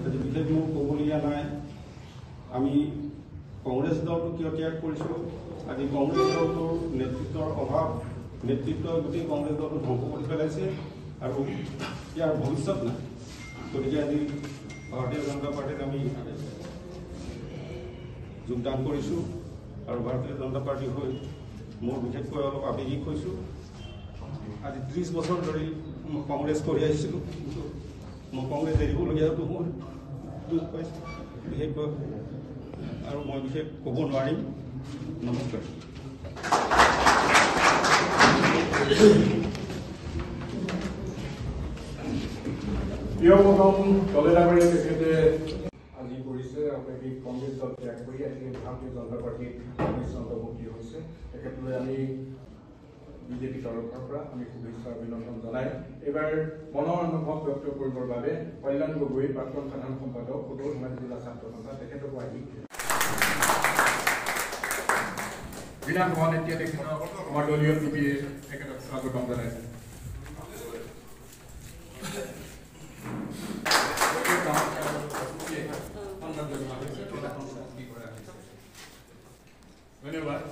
আজি বিশেষ মোৰ ক'বলগীয়া নাই। আমি কংগ্ৰেছ দলটো কিয় ত্যাগ কৰিছোঁ? আজি কংগ্ৰেছ দলটোৰ নেতৃত্বৰ অভাৱ, নেতৃত্বই গোটেই কংগ্ৰেছ দলটো ধ্বংস কৰি পেলাইছে আৰু ইয়াৰ ভৱিষ্যত নাই। গতিকে আজি ভাৰতীয় জনতা পাৰ্টীত আমি যোগদান কৰিছোঁ আৰু ভাৰতীয় জনতা পাৰ্টীৰ হৈ মোৰ বিশেষকৈ অলপ আৱেগিক হৈছোঁ। আজি 30 বছৰ ধৰি মই কংগ্ৰেছ কৰি আহিছিলোঁ, কিন্তু মই কংগ্ৰেছ এৰিবলগীয়াটো মই দুখ পাইছোঁ বিশেষকৈ, আৰু মই বিশেষ ক'ব নোৱাৰিম। নমস্কাৰ। প্ৰিয় প্ৰথম দলে ডাঙৰীয়া, তেখেতে আজি কৰিছে আৱেগিক কংগ্ৰেছ দল ত্যাগ কৰি আজি ভাৰতীয় জনতা পাৰ্টীত কংগ্ৰেছ অন্তৰ্ভুক্তি হৈছে। তেখেতলৈ আমি বিজেপি তৰফৰ পৰা আমি শুভেচ্ছা অভিনন্দন জনাই এইবাৰ মনৰ অনুভৱ ব্যক্ত কৰিবৰ বাবে কল্যাণ গগৈ, প্ৰাক্তন সাধাৰণ সম্পাদক, সদৌ ধেমাজি জিলা ছাত্ৰ সন্থা, তেখেতকো আহি জিলা সভানেত্ৰীয়ে তেখেতক আমাৰ দলীয় টুপিয়ে তেখেতক স্বাগতম জনাইছে। ধন্যবাদ।